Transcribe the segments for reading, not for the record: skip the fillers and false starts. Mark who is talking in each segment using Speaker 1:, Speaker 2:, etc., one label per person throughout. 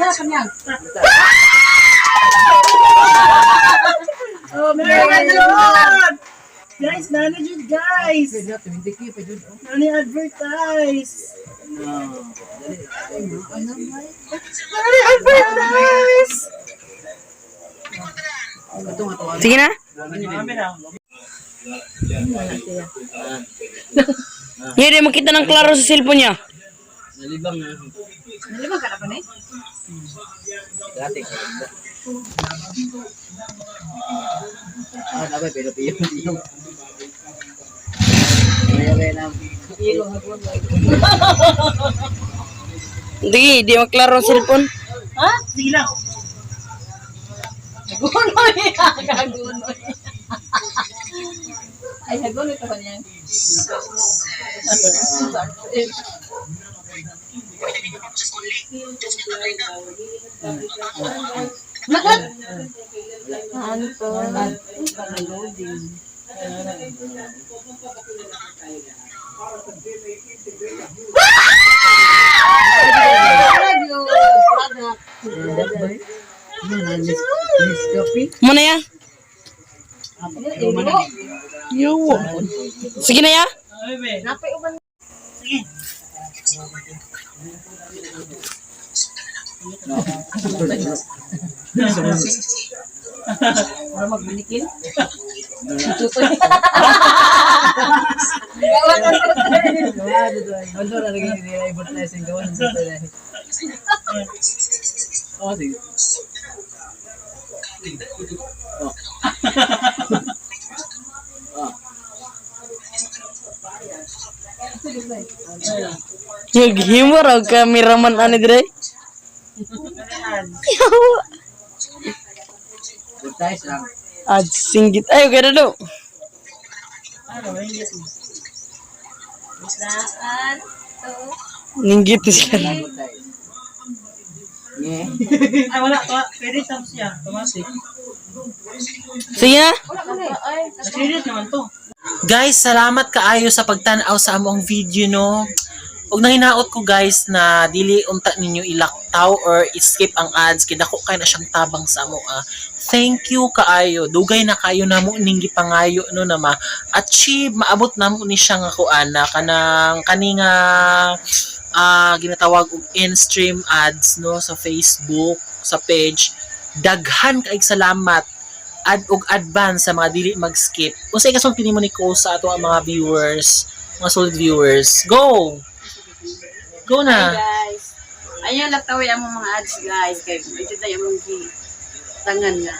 Speaker 1: Unsa ra kanya?
Speaker 2: Oh, meron! Guys, manager, guys! Nani advertise! Nani advertise!
Speaker 3: Sige na. Hindi makita ng klaro sa cellphone niya.
Speaker 4: Nalibang na.
Speaker 1: Nalibang ka na pa ni?
Speaker 4: Dati. Ah, dapat pero piyo piyo. Kaya kaya na.
Speaker 3: Hindi, di maklaro ang cellphone.
Speaker 1: Ha?
Speaker 2: Sige lang.
Speaker 1: Hagunoy. Hagunoy. Ay, hagunoy pa niya. Lakat! Anton. Loading.
Speaker 3: Muna ya. Yo. Sige na ya.
Speaker 2: Ay, be.
Speaker 1: Napay uban.
Speaker 2: Sige.
Speaker 1: Para magbalikin. Tutoy. Gawa ka
Speaker 4: Ano na naging advertising gawa ng tutoy. Oh, sige. Oh. Oh.
Speaker 3: Naghimo raw cameraman ani dire. Yawa.
Speaker 4: Advertise lang.
Speaker 3: Ad singgit. Ay, okay na do.
Speaker 2: Ano, hindi mo.
Speaker 1: Saan? To.
Speaker 3: Ninggit ni sila.
Speaker 4: Advertise. Nge.
Speaker 2: Ay, wala. Credit tapos siya. Automatic.
Speaker 3: Sige na.
Speaker 1: Ay,
Speaker 2: Credit naman to.
Speaker 5: Guys, salamat kaayo sa pagtan-aw sa among video, no. Ug nanginaot ko, guys, na dili unta ninyo ilaktaw or skip ang ads kay dako kay na siyang tabang sa amo ah. Thank you kaayo. Dugay na kayo namo ning gipangayo, no, na ma-achieve, maabot namo ni siya nga kuan na kanang kani nga ginatawag og in-stream ads, no, sa Facebook sa page. Daghan kaayg salamat ad og advance sa mga dili mag-skip. Unsay kasulti nimo ni ko sa ato ang mga viewers, mga solid viewers? Go. Go
Speaker 1: Hi
Speaker 5: na.
Speaker 1: guys. Ayun, laktawi ang mga ads, guys. Kay medyo tayo among gi tangan nga.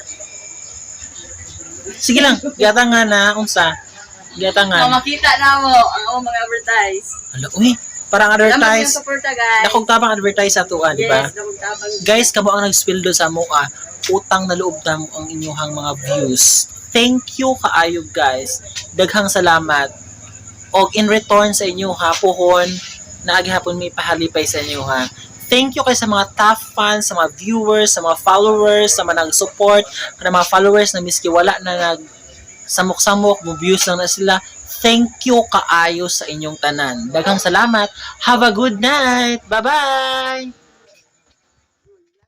Speaker 5: Sige lang, giatangan na unsa? Giatangan.
Speaker 1: Oh, makita na mo ang among mga advertise.
Speaker 5: Ala, uy, parang
Speaker 1: Salamat
Speaker 5: advertise.
Speaker 1: yung suporta, guys.
Speaker 5: Dakong tabang advertise sa ato, di ba?
Speaker 1: Yes, dakong tabang.
Speaker 5: Guys, kamo ang nag-sweldo sa mo ah. Utang na loob namo ang inyong mga views. Thank you kaayo, guys. Daghang salamat. Og in return sa inyo ha, puhon, naagi hapon may pahalipay sa inyo ha. Thank you kay sa mga top fans, sa mga viewers, sa mga followers, sa mga nag-support, sa mga followers na miski wala na nag samok-samok, mo views lang na sila. Thank you kaayo sa inyong tanan. Daghang salamat. Have a good night. Bye-bye.